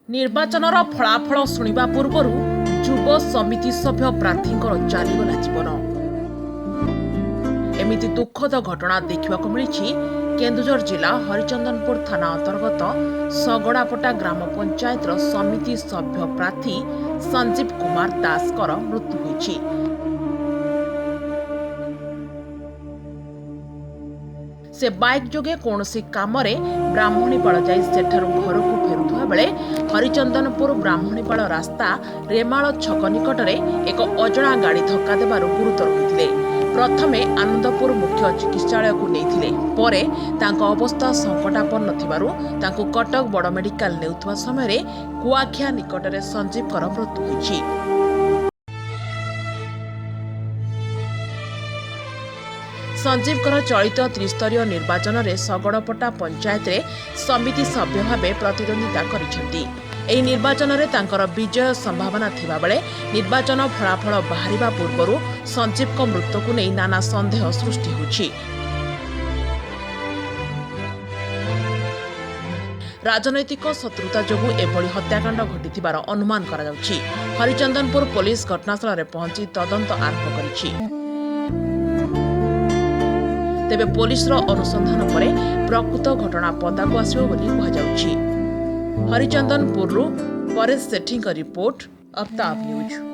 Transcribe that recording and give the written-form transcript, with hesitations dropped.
ନିର୍ବାଚନର ଫଳାଫଳ ଶୁଣିବା ପୂର୍ବରୁ ଯୁବ ସମିତି ସଭ୍ୟ ପ୍ରାର୍ଥୀଙ୍କର ଚାଲିଗଲା ଜୀବନ। ଏମିତି ଦୁଃଖଦ ଘଟଣା ଦେଖିବାକୁ ମିଳିଛି କେନ୍ଦୁଝର ଜିଲ୍ଲା ହରିଚନ୍ଦନପୁର ଥାନା ଅନ୍ତର୍ଗତ ଶଗଡ଼ାପଟା ଗ୍ରାମ ପଞ୍ଚାୟତର ସମିତି ସଭ୍ୟ ପ୍ରାର୍ଥୀ ସଞ୍ଜୀବ କୁମାର ଦାସଙ୍କର ମୃତ୍ୟୁ ହୋଇଛି। ସେ ବାଇକ୍ ଯୋଗେ କୌଣସି କାମରେ ବ୍ରାହ୍ମଣୀପାଳ ଯାଇ ସେଠାରୁ ଘରକୁ ଫେରୁଥିବା ବେଳେ ହରିଚନ୍ଦନପୁର ବ୍ରାହ୍ମଣୀପାଳ ରାସ୍ତା ରେମାଳ ଛକ ନିକଟରେ ଏକ ଅଜଣା ଗାଡ଼ି ଧକ୍କା ଦେବାରୁ ଗୁରୁତର ହୋଇଥିଲେ। ପ୍ରଥମେ ଆନନ୍ଦପୁର ମୁଖ୍ୟ ଚିକିତ୍ସାଳୟକୁ ନେଇଥିଲେ। ପରେ ତାଙ୍କ ଅବସ୍ଥା ସଙ୍କଟାପନ୍ନ ଥିବାରୁ ତାଙ୍କୁ କଟକ ବଡ଼ ମେଡିକାଲ ନେଉଥିବା ସମୟରେ କୁଆଖିଆ ନିକଟରେ ସଞ୍ଜୀବଙ୍କର ମୃତ୍ୟୁ ହୋଇଛି। ସଞ୍ଜୀବଙ୍କର ଚଳିତ ତ୍ରିସ୍ତରୀୟ ନିର୍ବାଚନରେ ଶଗଡ଼ପଟା ପଞ୍ଚାୟତରେ ସମିତି ସଭ୍ୟ ଭାବେ ପ୍ରତିଦ୍ୱନ୍ଦ୍ୱିତା କରିଛନ୍ତି। ଏହି ନିର୍ବାଚନରେ ତାଙ୍କର ବିଜୟ ସମ୍ଭାବନା ଥିବାବେଳେ ନିର୍ବାଚନ ଫଳାଫଳ ବାହାରିବା ପୂର୍ବରୁ ସଞ୍ଜୀବଙ୍କ ମୃତ୍ୟୁକୁ ନେଇ ନାନା ସନ୍ଦେହ ସୃଷ୍ଟି ହେଉଛି। ରାଜନୈତିକ ଶତ୍ରୁତା ଯୋଗୁଁ ଏଭଳି ହତ୍ୟାକାଣ୍ଡ ଘଟିଥିବାର ଅନୁମାନ କରାଯାଉଛି। ହରିଚନ୍ଦନପୁର ପୋଲିସ ଘଟଣାସ୍ଥଳରେ ପହଞ୍ଚି ତଦନ୍ତ ଆରମ୍ଭ କରିଛି। ତେବେ ପୋଲିସର ଅନୁସନ୍ଧାନ ପରେ ପ୍ରକୃତ ଘଟଣା ପଦାକୁ ଆସିବ ବୋଲି କୁହାଯାଉଛି। ହରିଚନ୍ଦନପୁରରୁ ପରେଶ ସେଠୀଙ୍କ ରିପୋର୍ଟ, ଅଫତାବ ନ୍ୟୁଜ୍।